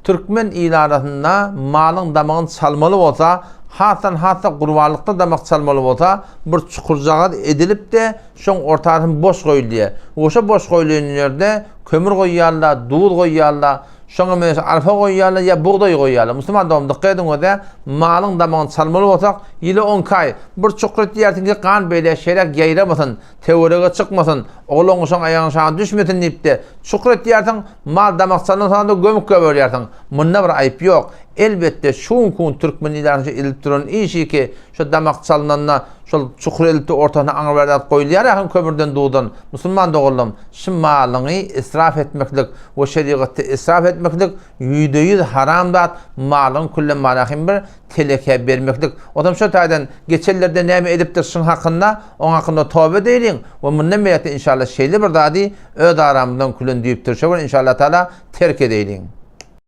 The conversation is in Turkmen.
Türkmen il arasynda malyň damagyny çalmaly bolsa, hasdan has-da gurbanlykda damak çalmaly bolsa, bir çukurjagaz edilip-de, şoň ortasy boş goýulýar. We şo boş goýlan ýerde kömür goýýarlar, duz goýýarlar, şoňa meňzeş arpa goýýarlar ýa bugdaý goýýarlar. Musulman dogan dykgat ediň özä, malyň damagyny çalmaly bolsak, ýyly on iki aý bir çukur etýärsiň ki, gan beýle şeýräk ýaýramasyn, töwerege çykmasyn, oglan-uşagyň aýagynyň aşagyna düşmesin diýip-de, çukur etýärsiň, mal damak çalansoň soňra gömük goýberýärsiň. Munda bir aýyp ýok. Elbetde, şu günki gün türkmen ilatynda edilip duran iş ki, şu damak çalnanda şol çukur edilip-de ortasyna aňry bir zat goýulýar ahyn kömürden, duzdan. Musulman doganlarym, şu malyňy israf etmeklik we şerigatda israf etmeklik ýüzde-ýüz haram zat, malyňy küllen malahyn bir telekä bermeklik. Otam şo taýdan geçenlerde näme edipdir şyň hakynda, oň hakynda toba edeýliň we mundan beýläkde inşallah şeýle bir zady öz aramyzdan külen düýp-türşe bir inşallah taala terk edeýliň.